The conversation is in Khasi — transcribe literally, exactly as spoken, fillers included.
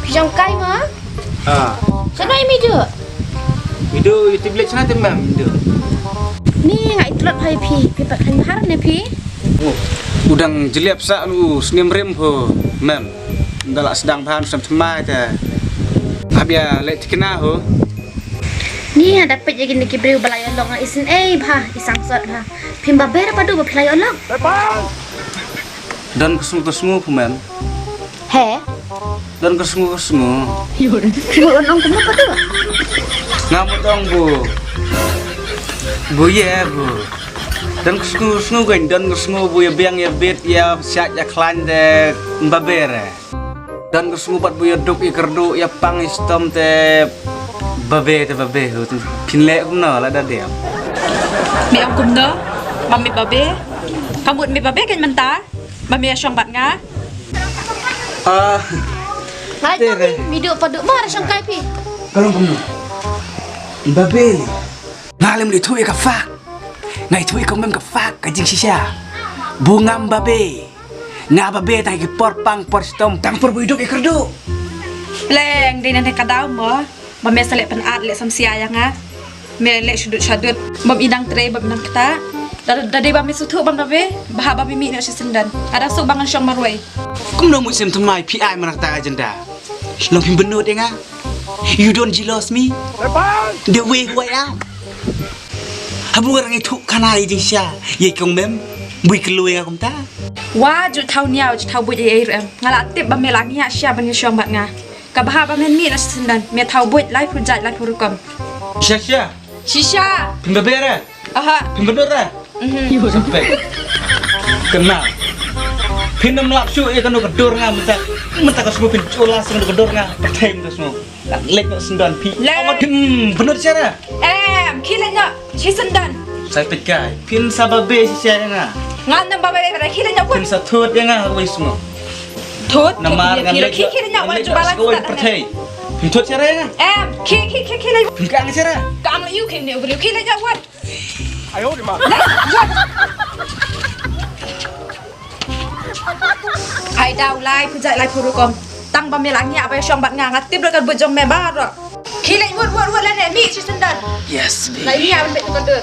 Jong kai ma? Ah. Shano i midu? Midu i tiblet shano te mem midu. Ni nga itlot hai phi, phi pat khan har ne phi? Oh. U dang jliap sa u snem rim pho mem. Nda la sdang phan sem tmai te. Abia le tikna ho. Ni ada pet ya gini ki briew balai long isin ei bha, isang sot bha. Phim ba ber padu ba phi la ïoh long. Don ka sngu ka sngu phu mem. He? Don ka sngu ka sngu. Phi ba ong kumno padu? Nga mut ong bu. Bu ye bu. Don ka sngu ka sngu kan don ka sngu bu ya biang ya bit ya shat ya khlaiñ de ba ber. Don ka sngu bad bu ïa duk ïa kyrduh ïa pang ïa stom te babe te babe hu tu. Phin leh kumno la da dei. Me ong kumno? Ba me babe? Ka mut me babe kan mynta? Ba me ïa shong bad nga? Ah. Ngai te to re. Mi duk pa duk ma ra shong kai phi. Ka long kumno? Babe. Nga lem li tu ïa ka fak. Ngai tu ïa ka mem ka fak ka jingshisha. Bu ngam babe. Nga babe tang ki por pang por stom tang por bu ïa duk ïa kyrduh. Pleng dei na ne ka daw mo. Ba me sa leh pynat leh samsia ïa nga. Me leh shadut shadut. Bam idang trei bam idang kata. Da da dei ba me suthu bam babe. Ba ha ba me mih noh shi syndon. Ada suk ba ngan shong marwei. Kumno mut sem thymmai phi ai mana kata agenda. Long phim bynnud ïa nga. You don't jealous me. The way who I am. Habu nga rang ïathuh khana ïa jingshisha ïa i kong mem. Bui kloi nga kumta. Wa ju thaw niaw ju thaw buit ei ei ruh em. Nga la tip ba me la ngiah shisha ban ïashong bad nga. Ka bha ba men mih na shi syndon me thaw buit lai phew jait lai phew rukom. Shisha shisha. Shisha. Phin ba ber eh. Aha. Phin ba dur eh. Mhm. Sampai. Kena. Phin nam lap shu ïa kano ka dur nga mynta. Mynta ka sngewbha phin chula sngewbha ka dur nga. Perthei mynta sngewbha. Lek na syndon phi. Lek. Amat phin bynnud shisha. Em, khie leit noh shi syndon. Sai peit kai. Phin sa babe shisha ïa nga. Ngan nym babe, khie leit noh. Phin sa thut ïa nga ha kawei shnong. Thut. Namar ngan leit. Khie leit noh wan jubab sngewbha perthei. Phin thut shisha ïa nga. Em, khie khie khie khie leit. Phin kang shisha. Kang leit ïa u khie leit wan. Ai daw lai phew jait lai phew rukom. Tang ba me la ngiah ba ïashong bad nga, nga tip ruh ka buit jong me baroh. Khie leit wut wut wut lane mih shi syndon. Yes baby. La ngiah ban beit ka dur.